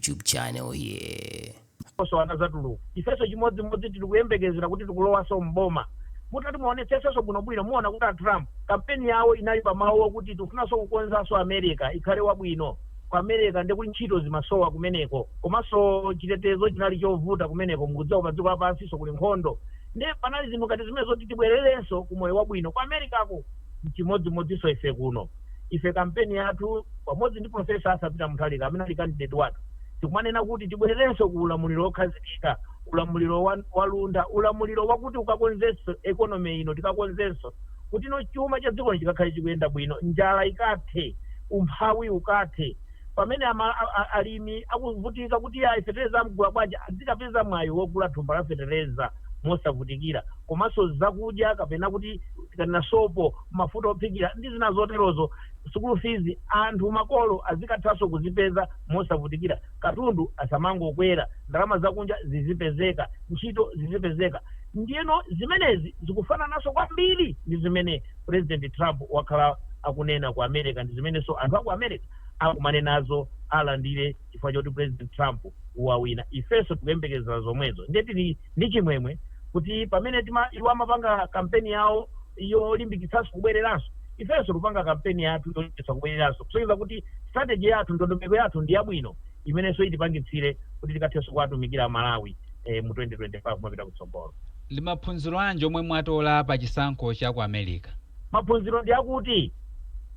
YouTube channel here. So anazatuluka. Ifenso chimodzimodzi tiri kuyembekezera kuti tikulowanso mboma. Mutati muonetsetsenso bwinobwino, muona kuti a Trump kampeni yawo inali pamawu okuti tikufunanso kukonzanso America ikhale wabwino. Ku America ndekuti ntchito zimasowa kumeneko, komanso chitetezo chinali chovuta kumeneko. Mukudziwa pa dziko lapansinso kuli nkhondo, nde panali zinthu ngati zimene zoti tibwererenso ku moyo wabwino ku Americako. Chimodzimodzinso ife kuno, ife kampeni yathu pamodzi ndi Professor Arthur Peter Mutharika amene ali candidate wathu, tikumanena kuti tibwererenso ku ulamuliro wokhazikika, ulamuliro wa luntha, ulamuliro wakuti ukakonzenso economy ino, tikakonzenso kuti no chuma cha dziko chikakhale chikuyenda bwino, njala ikathe, umphawi ukathe. Pamene alimi akuvutika kuti ayi, fetereza amgula bwanji, azikapeza mwayi wogula thumba la fetereza mosavutikira, komanso zakudya kapena kuti tikanena sopo, mafuta ophikira ndi zina zoterozo, school fees, anthu makolo azikathanso kuzipeza mosavutikira, katundu asamangokwera, ndalama zakunja zizipezeka, ntchito zizipezeka. Ndiyeno zimenezi zikufanananso kwambiri ndi zimene President Trump wakhala akunena ku America, ndi zimenenso anthu aku America akumanenazo alandire chifukwa choti President Trump wawina. Ifenso tikuyembekezera zomwezo. Ndiye tili ndi chimwemwe kuti pamene iwo amapanga kampeni yawo yolimbikitsanso kubwereranso, ifenso tikupanga kampeni yathu yolimbikitsa kubwereranso, kusonyeza kuti strategy yathu, ndondomeko yathu ndi yabwino imenenso itipangitsire kuti tikathenso kuwatumikira Malawi mu 2025 mapita kutsogolo. Ndi maphunziro anji omwe mwatola pa chisankho cha ku America? Maphunziro ndi akuti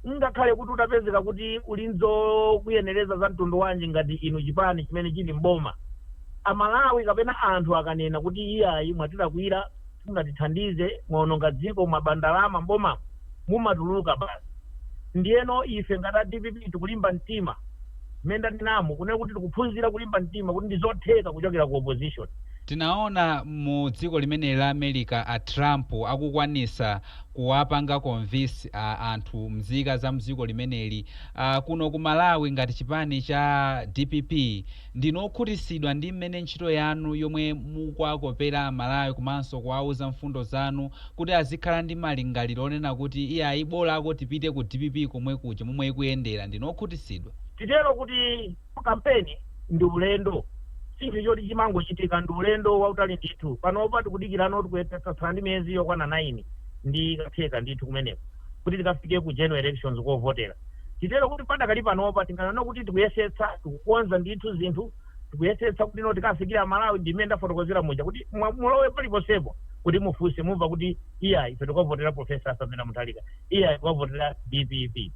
ngakhale kuti utapezeka kuti uli nzokuyenereza za mtundu wanji ngati inu chipani chimene chili mboma, Amalawi kapena anthu akanena kuti iyayi, mwatilakwira, simunatithandize, mwaononga dziko, mwaba ndalama mboma, mumatuluka basi. Ndiyeno ife ngati a DPP tikulimba mtima mmene ndanenamo kunena kuti tikuphunzira kulimba mtima kuti ndizotheka kuchokera ku opposition. Tinaona mu dziko limeneli la America a Trump akukwanisa kuwapanga convince anthu, mzika za mdziko limeneli. Kuno ku Malawi ngati chipani cha DPP, ndinokhutisidwa ndi mmene ntchito yanu yomwe mukuwakopera Amalawi komanso kuwauza mfundo zanu kuti azikhala ndi malingaliro onena kuti iyayi, bolako tipite ku DPP komwe kuja momwe ikuyendera? Ndinokhutisidwa? Titero kuti kampeni ndi ulendo, chinthu choti chimangochitika, ndi ulendo wautali ndithu. Panopa tikudikirano, tikutsala ndi miyezi yokwana 9 ndi katheka ndithu kumeneko kuti tikafike ku general elections kovotera. Titero kuti padakali panopa tinganena kuti tikuyesetsa, tikukonza ndithu zinthu, tikuyesetsa kuti no tikafikira Malawi. Ndimene ndafotokozera muja kuti mulowe paliponsepo kuti mufunse, mumva kuti iya, ife tikavotera Professor Arthur Peter Mutharika, iya, tikavotera DPP.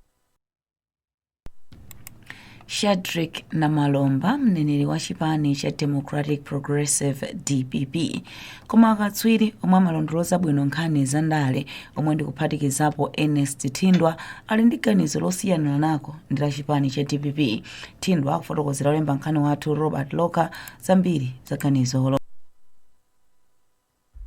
Shadrick Namalomba, mneneri wa chipani cha Democratic Progressive, DPP. Koma akatswiri omwe amalondoloza bwino nkhani za ndale, omwe ndikuphatikizapo Ernest Thindwa, ali ndi ganizo losiyanira nako ndi la chipani cha DPP. Thindwa akufotokozera olemba nkhani wathu Robert Loka zambiri za ganizolo.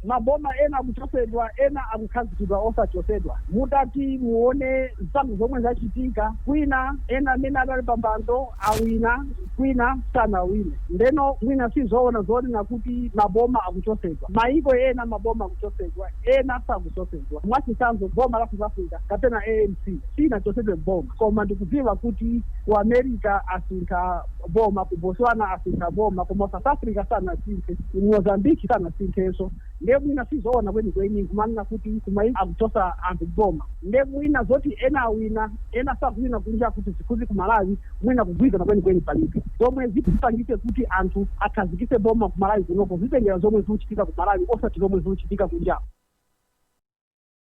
Maboma ena akuchosedwa, ena akukhazikidwa osachosedwa. Mutati muone zisankho zomwe zachitika kwina, ena amene adali pampando awina, kwina sanawine. Ndeno mwina sizoona zonena kuti maboma akuchosedwa. Maiko ena maboma akuchosedwa, ena sakuchosedwa. Mwachitsanzo, boma la South Africa kapena ANC sinachosedwe boma, koma ndikudziwa kuti ku America asintha boma, ku Botswana asintha boma, koma South Africa sanasinthe, ku Mozambique sanasinthenso. Ndiye mwina sizoona kwenikweni kumanena kuti kumaiko akuchosa anthu boma. Ndiye mwina zoti ena awina, ena sakuwina kunja kuti zikhuzi ku Malawi, mwina kugwirizana kwenikweni palibe. Zomwe zipangise kuti anthu akhazikise boma ku Malawi kunoko zitengera zomwe zikuchitika ku Malawi, osati zomwe zikuchitika kunja.